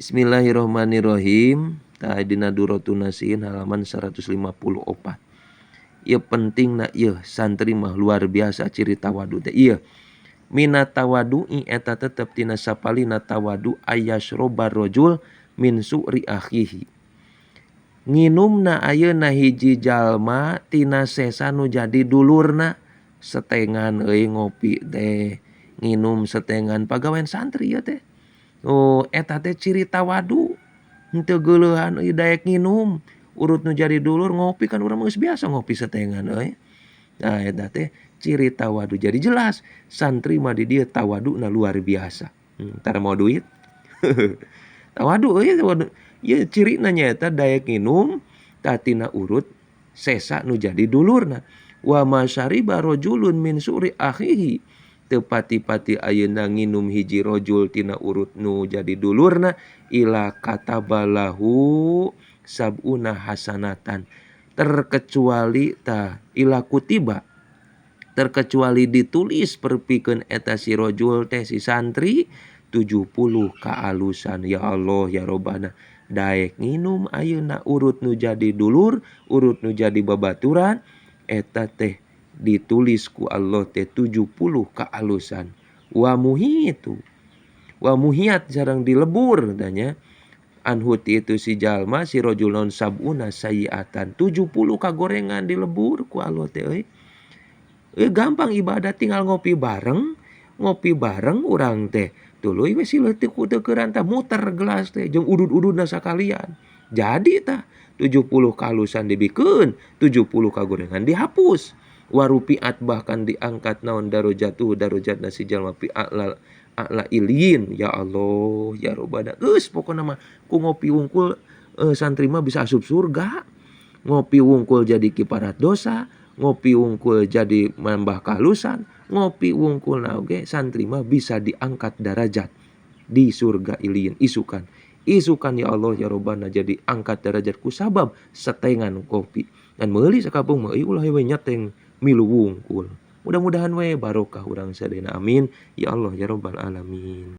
Bismillahirrahmanirrahim. Tah, dina Durotun Nasihin halaman 154. Ieu penting na ieu, santri mah luar biasa ciri tawadu teh ieu. Minat tawadu'i, eta tetep tina sapalina tawadu, ayyasroba rajul min su'ri akhihi. Nginumna ayeuna hiji jalma tina sesa nu jadi dulurna. Setengan euy ngopi teh, nginum setengan pagawean santri ieu teh. Oh, eta teh ciri tawadu. Henteu geuleuhan euy, daek nginum urut nu jadi dulur ngopi, kan urang mah geus biasa ngopi setengan euy. Nah, eta teh ciri tawadu. Jadi jelas santri mah di dieu tawaduna luar biasa. Tara mau duit. Tawadu euy, tawadu. Ieu cirina nyaeta daek nginum tina urut sesa nu jadi dulurna. Wa ma syariba rajulun min su'ri akhihi, teu pati-pati ayeuna nginum hiji rojul tina urut nu jadi dulurna, illa katabalahu sab'una hasanatan, terkecuali ta illa kutiba, terkecuali ditulis perpikeun eta si rojul teh, si santri, 70 kaalusan. Ya Allah ya Robbana, daek nginum ayeuna urut nu jadi dulur, urut nu jadi babaturan, eta teh ditulis ku Allah teh 70 kaalusan. Wa muhitu wa muhiyat, jarang dilebur tanya anhu itu si jalma, si rojul, naon sab'una sayiatan, 70 kagorengan dilebur ku Allah teh euy. Gampang ibadah, tinggal ngopi bareng, ngopi bareng urang teh tuluy we si leutik teueuran tah, muter gelas teh jeung udud-ududna sakalian. Jadi tah 70 kalusan dibikeun, 70 kagorengan dihapus. Warufiat, bahkan diangkat naon darajatuh, darajatna si jalma, fi a'la a'la iliyin. Ya Allah ya Robbana, geus pokona mah ku ngopi wungkul santri mah bisa asup surga, ngopi wungkul jadi kiparat dosa, ngopi wungkul jadi nambah kalusan, ngopi wungkul na oge santri mah bisa diangkat darajat di surga iliyin isukan isukan. Ya Allah ya Robbana, jadi angkat derajat ku sabab setengan kopi dan meuli sakampung mah ulah we nyeteng milu wungkul. Mudah-mudahan we barokah urang sadayana, amin ya Allah ya Robbal alamin.